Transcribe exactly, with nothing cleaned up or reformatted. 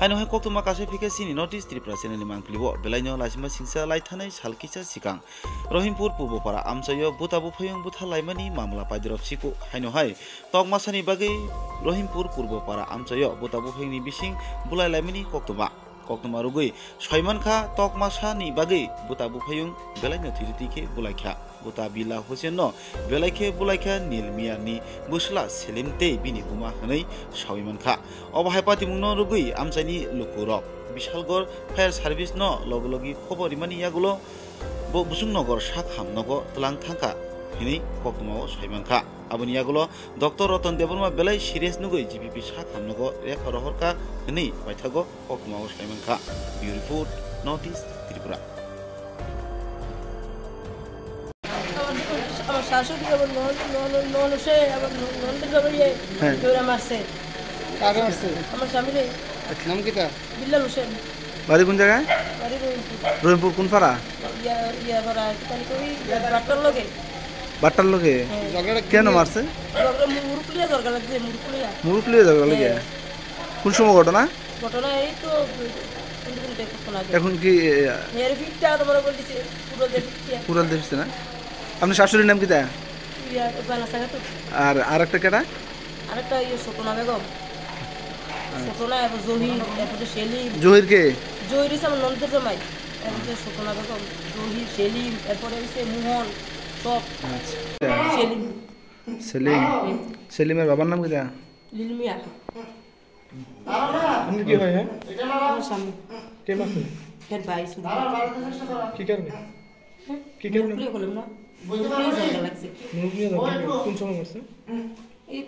Haino hai koktwma kasai phikha chini North East Tripura channel ni mangpili o belaino laisima singsa laithanai sal kisa sikang Rohimpur Purbo Para amchaio buta buphayung butha laimani mamla paidirok siku. Haino hai tokmasani bagwi Rohimpur Purbo Para amchaio buta buphayungni bising bulai laimani koktwma. Koktwma rwgwi soi mankha tokmasani bagwi buta buphayung belaino thwirwtwi khe bulaikha. Buta Bila Hussein no belai khe bulaikha Nil Miyar ni bwsla Selim tei bini buma hwnwi sawi mankha. Obo hai patimung no rwgwi amchaini lukurok Bishalgarh fire service no logi logi khobor rimani yagulo bo Busung Nogor sak ham nogo twlang thangkha hwnwi koktwma o sai mankha. Aboni yagulo Doctor Roton Debbarma belai serious nugwi G P P sak ham nogo repha rohorkha hwnwi paithago koktwma o sai mankha. Bureau Report, North East Tripura. আমার শাশুড়ি আবার নন-, নন-, নন এসে আবার ন-, ননদের জামাইয়ে হ্যাঁ। দৌড়া মারছে। কাকে মারছে? আমার স্বামীরে। নাম কিতা? বিল্লাল হোসেন। বাড়ি কোন জায়গায়? বাড়ি রহিমপুর। রহিমপুর কোন পাড়া? ইয়া, ইয়া পাড়া, কি জানি কই, ইয়া বাট্টার লগে। বাট্টার লগে? হ্যাঁ। ঝগড়াটা কেন কিনে মারছে? ঝগড়া মু-, মুরুকুলিয়া ঝগড়া লাগছে, মুরুকুলিয়া। মুরুকুলিয়া ঝগড়া লাগে? হ্যাঁ। কোন সময় ঘটনা? ঘটনা এই তো দুই তিন ঘন্টা ঘটনা আগে। এখন কি, এ, এর ভিড়টা তোমার বলতেছে, পুরো যে ভিড়টা। পুরাল দেশে না? আপনার শাশুড়ির নাম কিতা? ইয়া, বালা সাগা তো। আর, আর একটা কেটা? আরেকটা ইয়ে, ছোটনা বেগম। আচ্ছা। ছোটনা, এরপর জহির, এরপরে সেলিম। জহির কে? জহির হচ্ছে আমার ননদের জামাই। এরপরে ছোটনা বেগম, জহির, সেলিম, এরপরে হচ্ছে মোহন, সব। আচ্ছা। সেলিম। সেলিম। হুম। সেলিমের বাবার নাম কিতা? লিলমিয়া। আপনি কি হয়, হ্যাঁ? আমার স্বামী। কে মারছে? এর ভাই শুধু। কি কারণে? হুম? কি কারণে? মুরুকুলিয়া বললাম না। মুরুকুলিয়া ঝগড়া লাগছে। মুরুকুলিয়া ঝগড়া লাগছে। কোন সময় মারছে? এই